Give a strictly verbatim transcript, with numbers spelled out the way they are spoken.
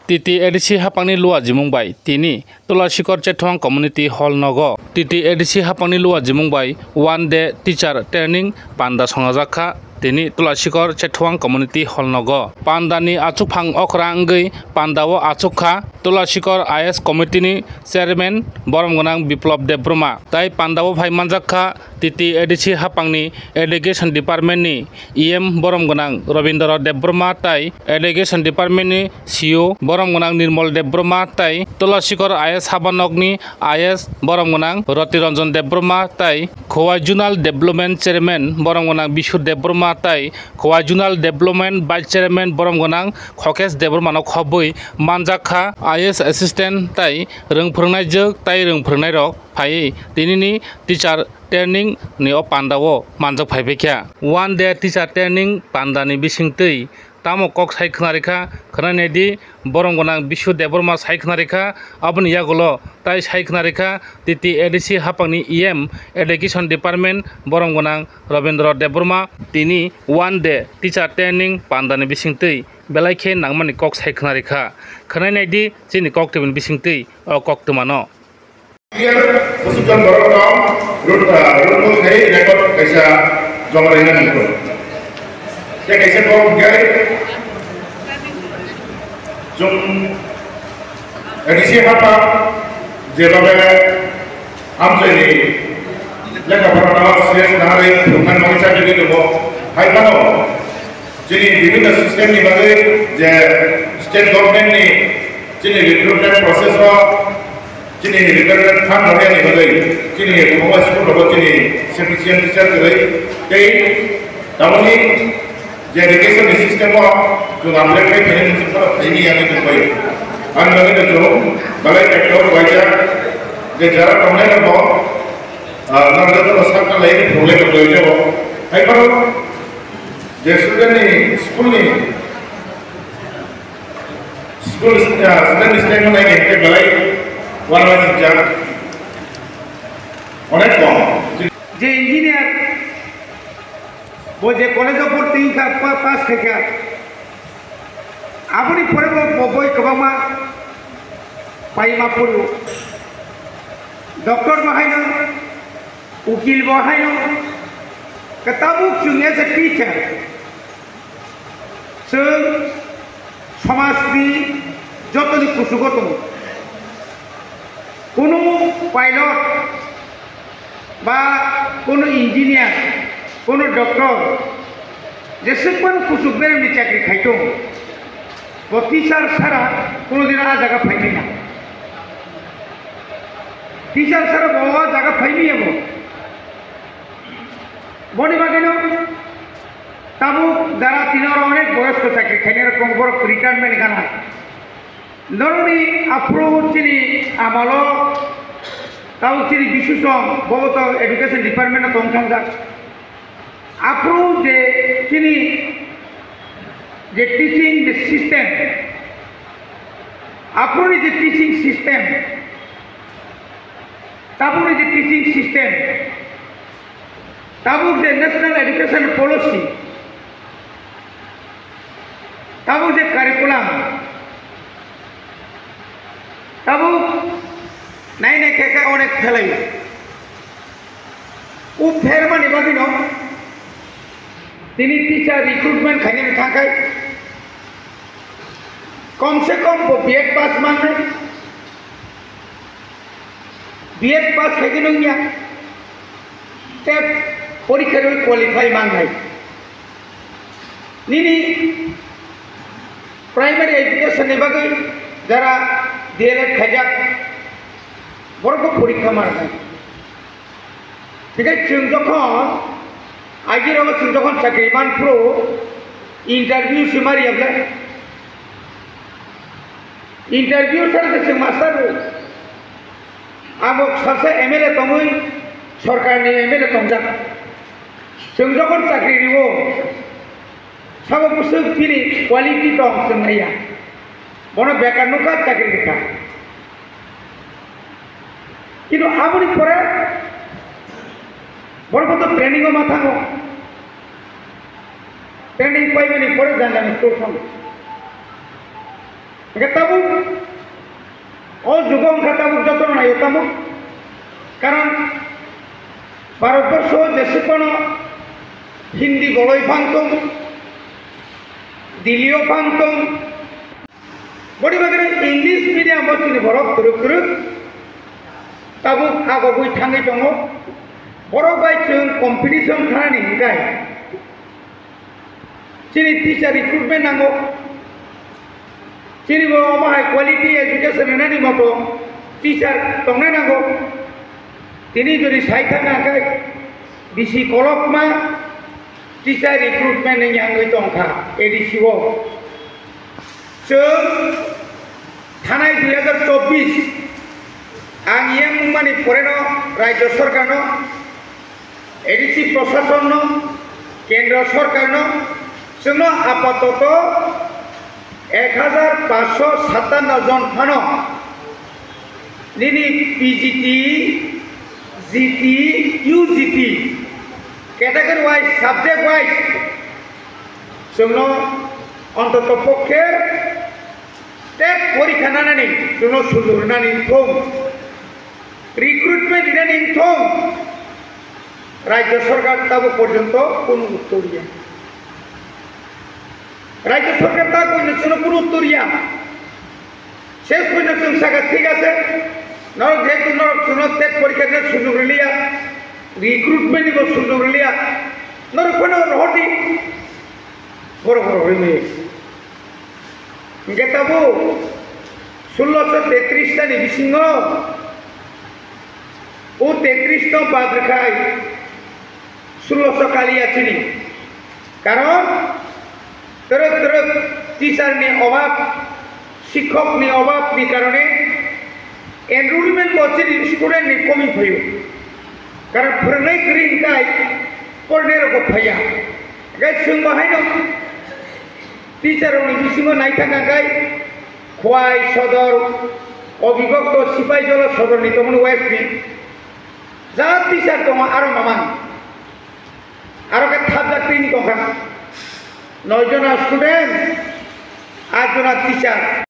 T T A D C haphangni luajimung bai tini Tulasikor Chethuang Community Hall nogo T T A D C haphangni luajimung bai One Day Teacher Training panda songjak kha. Tini Tulasikor Chethuang Community Hall nogo pandani achukphang okra wngwi pandao achuk kha Tulasikor I S Committee ni Chairman borom gwnang Biplop Debbarma tai pandao phai manjak kha T T A D C haphangni Education Department ni E M borom gwnang Robindra Debbarma tai Education Department ni C O borom gwnang Nirmal Debbarma tai Tulasikor I S habanokni I S borom gwnang Roti Ranjan Debbarma tai Khowai Zonal Development Chairman borom gwnang Bishu Debbarma tai Khowai Zonal Development Vice Chairman borom gwnang Khokesh Debbarmano khobwi manjak kha I S Assistant tai rwng phwrwngnaijwk tai rwng phwrwngnairok phaiwi tinini Teacher Training ni o pandao manjak phaibaikha. One Day Teacher Training pandani bisingtwi tamo kok sai khwnarikha, khwnai naidi, borom gwnang Bishu Debbarma sai khwnarikha, aboni yagulo tai sai khwnarikha T T A D C haphangni E M Education Department borom gwnang Robindra Debbarma tini One Day Teacher Training pandani bisingtwi belai khe nangmani kok sai khwnarikha, khwnai naidi chini koktwmani bisingtwi o koktwmano. Year Usukjan Borok no roll, ah, roll call khai record kaisa joma rina nangkho. Tei kaisa kok hwnkhe chwng A D C hapha jeba be amchaini lekha pora no serious naharwi phunuknani bagwi chajagwi tongo. Hai phano chini bibhinno system ni bagwi je state government ni chini recruitment process o chini recruitment fund rohorya ni bagwi chini kwbangma school rogo chini sufficient teacher kwrwi tei tabukni je education ni system o chwng upgrade khai phainai muchung phano phaini ya wngwi tongbai. Ani bagwi no chwng belai kok waijak je jara tongnai rokno, ah, nang jotono sakna lai phunuknai tongbai jabo. Hai phano je student ni school ni School, ah, student statement naikhe belai uanama sinjak onek kom. Je engineer bo je college o bhorti wngkha, pa-, pass khaikha, aboni pore bo, bo boi kwbangma paima phuru. Doctor bo haino, ukil bo haino, kwtabuk chwng as a teacher. Chwng somajni jotoni kuchugo tongo. Kunu pilot ba kunu engineer, kunu doctor, jeswk phano kuchuk beremni chakri khai tongo, bo teacher sara kunu din a jaga phai manya. Teacher sara bo o jaga phai manya bo. Boni bagwino tabuk jara tini oro onek boyosko chakri khainai rok tongo, borok retirement gana. Norokni aphuru chini amalo tabuk chini Bisu Chong, bobo to education department o tong thangjak. Aphuru je chini je teaching je system, aphuruni je teaching system, tabukni je teaching system, tabuk je National Education Policy, tabuk je curriculum, tabuk nai nai khe khe onek phelai. O phermani bagwino tini teacher recruitment khainani thangkhai, kom se kom bo B Ed pass mangnai. B Ed pass khai khe nung ya, TET porikha rwi qualify mangnai. Nini primary education ni bagwi jara D L Ed khaijak, borok bo porikha mangnai. Tei chwng jokhon, agi rogo chwng jokhon chakri man phuru interview se mari ya ble. Interview sar se chwng master rw. Amo sase M L A tongwi, sorkarni M L A tongjak. Chwng jokhon chakri rwo, sabo bwswk bini quality tong chwng naiya. Bono bekar nukha, chakri rwkha. Kintu aboni pore borok bo to training o ma thango. Training paimani pore jang jang school thango. Hwnkhe tabuk o jugo wngkha tabuk jotono naio tabuk. Karon Bharatborsho jeswk phano Hindi boloi phang tong, Delhi-o phang tong, boni bagwi English medium-o chini borok kwrwk kwrwk tabuk agogwi thangwi tongo. Borok bai chwng competition khanani hwnkhe chini teacher recruitment nango. Chini bo omo hai quality education rwnani moto teacher tongnai nango. Tini jodi sai thangna khe bisi kolokma teacher recruitment ni yangwi tongkha A D C o. Chwng thanai dui hazar chobbish ang yeng mungmani poreno Rajya Sorkarno, A D C prosasonno, Kendra Sorkarno chwngno apatoto ek hajar panchsho satanno jon phano nini P G T, G T, U G T category wise, subject wise chwngno ontoto pokkhe TET porikha nanani chwngno sujok rwnani thung, recruitment rinani thung, Rajya Sorkar tabuk porjonto kunu uttor ya. Rajya Sorkar ta koino chwngno kunu uttor ya. Ses poino chwng saka, thik ase, norok jehetu norok chwngno TET porikha rwna sujok rwliya, recruitment ni bo sujok rwliya, norok phano rohordi, borok rohorwi maya. Hingke tabuk sulloso tetris tani bisingo o tetris no bad rwkhai sulloso kaliya chini. Karon twrwk twrwk teacher ni obab, sikhok ni obab ni karone enrollment bo chini student ni komi phaio. Karon phwrwngnai kwrwi hingkai pornai rok bo phaiya. Hingke chwng bo haino teacher rokni bisingo naithang kha khe Khowai Sodor, Obibokto Sipaijala Sodorni tongmani West ni ja teacher tongo aro mamang. Aro khe thapjak tini tongkha. Noi jona student, at jona teacher.